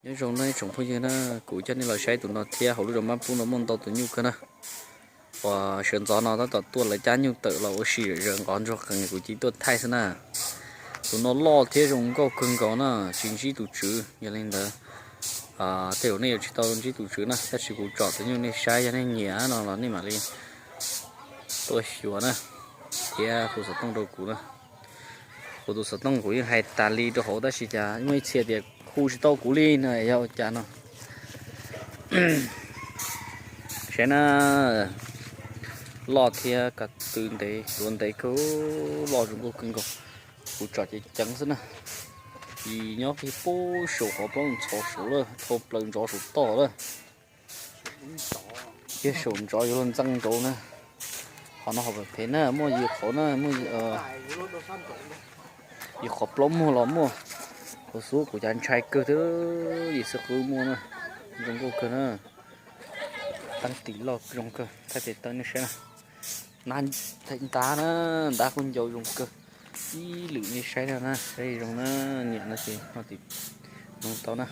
Nyob zoo na tsoom phooj ywg na, kuv coj nej los saib tus no thiab, hauv lub zos Mab Pub no muaj ntau tus nyuj kawg na. Uas sawv ntxov no tab tom tuaj lawv cab nyuj tawm los ua si zom zaws nqov ntsuag qees, kuv cia li tuaj thaij xwb na. Tus no loj thiab zoo nkauj kawg nkaus na, tsis ntsib tus tswv, yog li ntawd tej zaum nej yuav tsis tau ntsib tus tswv na, tab sis kuv tsom tus nyuj nej saib, yog nej nyiam no los nej mam li tuaj xyuas na, thiab hu xov tooj rau kuv na. Kuv tus xov tooj kuv yeej hais tas li rau hauv tab sis cas muaj ib txhia tias hu tsis tau kuv li na, yog ua cas no. Saib na, loj thiab ko tw ntev, tuav ntev kawg, loj zoo nkauj kawg nkaus. Kuv tsom ceev ceev xwb na, vim nyob kiag pub saum qhov plaub ntxhov saud lawm, dhau plaws ntxov saum toj lawm. Kiag saum ntxov yuav luag ntxeej nraud na. Qhov no hom phem na, muaj yim qhov na, muaj yim qhov plaub muag los muaj. Kuv xub kuv cas ntshai kawg thiab, yim xwb qhov muaj na, zoo nkauj kawg na. Teeb tim loj zoo kawg, thaij tes taw nej saib na. Nab ntab na, ntab kuj ncau zoo kawg. Ib lwm nej saib no na, saib zoo na, nyiam no ces no tim no tau na.